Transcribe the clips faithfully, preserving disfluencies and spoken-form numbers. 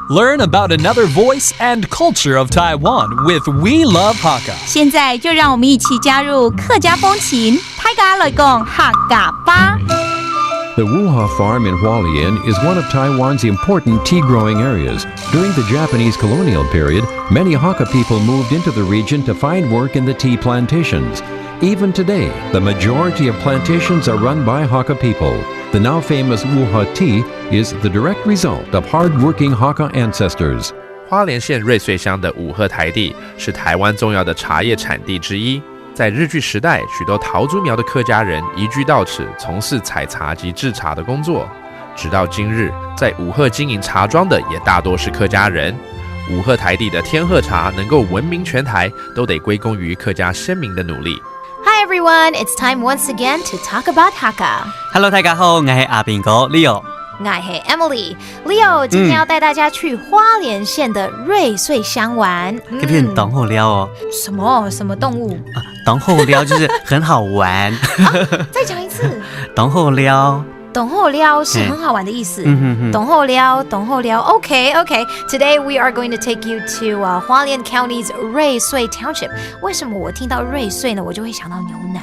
Learn about another voice and culture of Taiwan with We Love Hakka. 现在就让我们一起加入客家风情，大家来讲客家吧。 The Wuha farm in Hualien is one of Taiwan's important tea growing areas. During the Japanese colonial period, many Hakka people moved into the region to find work in the tea plantations. Even today, the majority of plantations are run by Hakka people. The now famous Wuha tea is the direct result of hard-working Hakka ancestors. 花莲县瑞穗乡的五鹤台地是台湾重要的茶叶产地之一。在日据时代，许多桃竹苗的客家人移居到此，从事采茶及制茶的工作。直到今日，在五鹤经营茶庄的也大多是客家人。五鹤台地的天鹤茶能够闻名全台，都得归功于客家先民的努力。 Hi everyone, it's time once again to talk about Hakka. Hello，大家好，我是阿兵哥 Leo。 I am Emily. Leo 今天要带大家去花莲县的瑞穗乡玩。这片当好料哦，什么什么动物？当好料就是很好玩。再讲一次。当好料，当好料是很好玩的意思。嗯哼哼。当好料，当好料。OK OK. Today we are going to take you to uh, Hualien County's 瑞穗 Township. 为什么我听到瑞穗呢，我就会想到牛奶？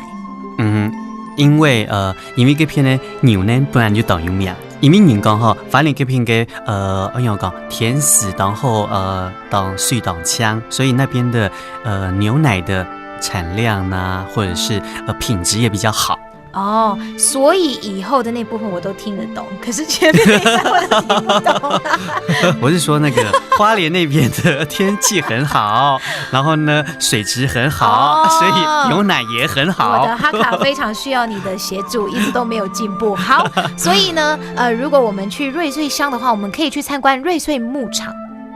嗯哼，因为呃，因为这片的牛奶本来就当有名，因为人讲吼，花莲这片的呃，怎样讲，天时当好，呃，当水当强，所以那边的呃牛奶的产量呢，或者是呃品质也比较好。哦，所以以后的那部分我都听得懂，可是前面那一段我都听不懂。我是说那个花莲那边的天气很好，然后呢水质很好，哦所以牛奶也很好。我的哈卡非常需要你的协助，一直都没有进步。好，所以呢，呃，如果我们去瑞穗乡的话，我们可以去参观瑞穗牧场。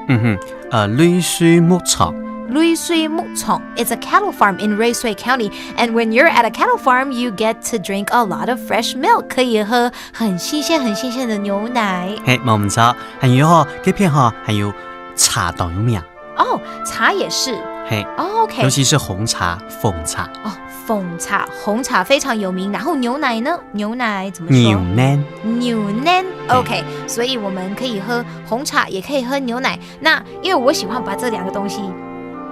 嗯哼，呃，瑞穗牧场。瑞穗牧场 is a cattle farm in Ruisui County, and when you're at a cattle farm, you get to drink a lot of fresh milk. 可以喝很新鲜、很新鲜的牛奶。嘿，那我们知道，还有吼，这片哈还有茶当有名。哦，茶也是。嘿，哦，OK。尤其是红茶、红茶。哦，红茶，红茶非常有名。然后牛奶呢？牛奶怎么说？牛奶。牛奶。OK，所以我们可以喝红茶，也可以喝牛奶。那因为我喜欢把这两个东西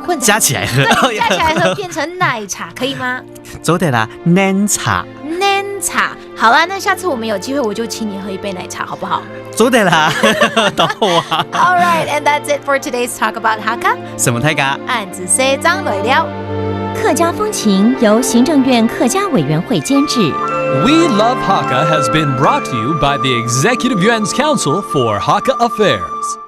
混在加起来喝。对，加起来喝变成奶茶，可以吗？做得啦，奶茶。奶茶。好啦，那下次我们有机会，我就请你喝一杯奶茶，好不好？做得啦，等我啊。 All right, and that's it for today's Talk About Hakka. 什么大家？俺子谁张磊聊。客家风情由行政院客家委员会监制。 We Love Hakka has been brought to you by the Executive Yuan's Council for Hakka Affairs.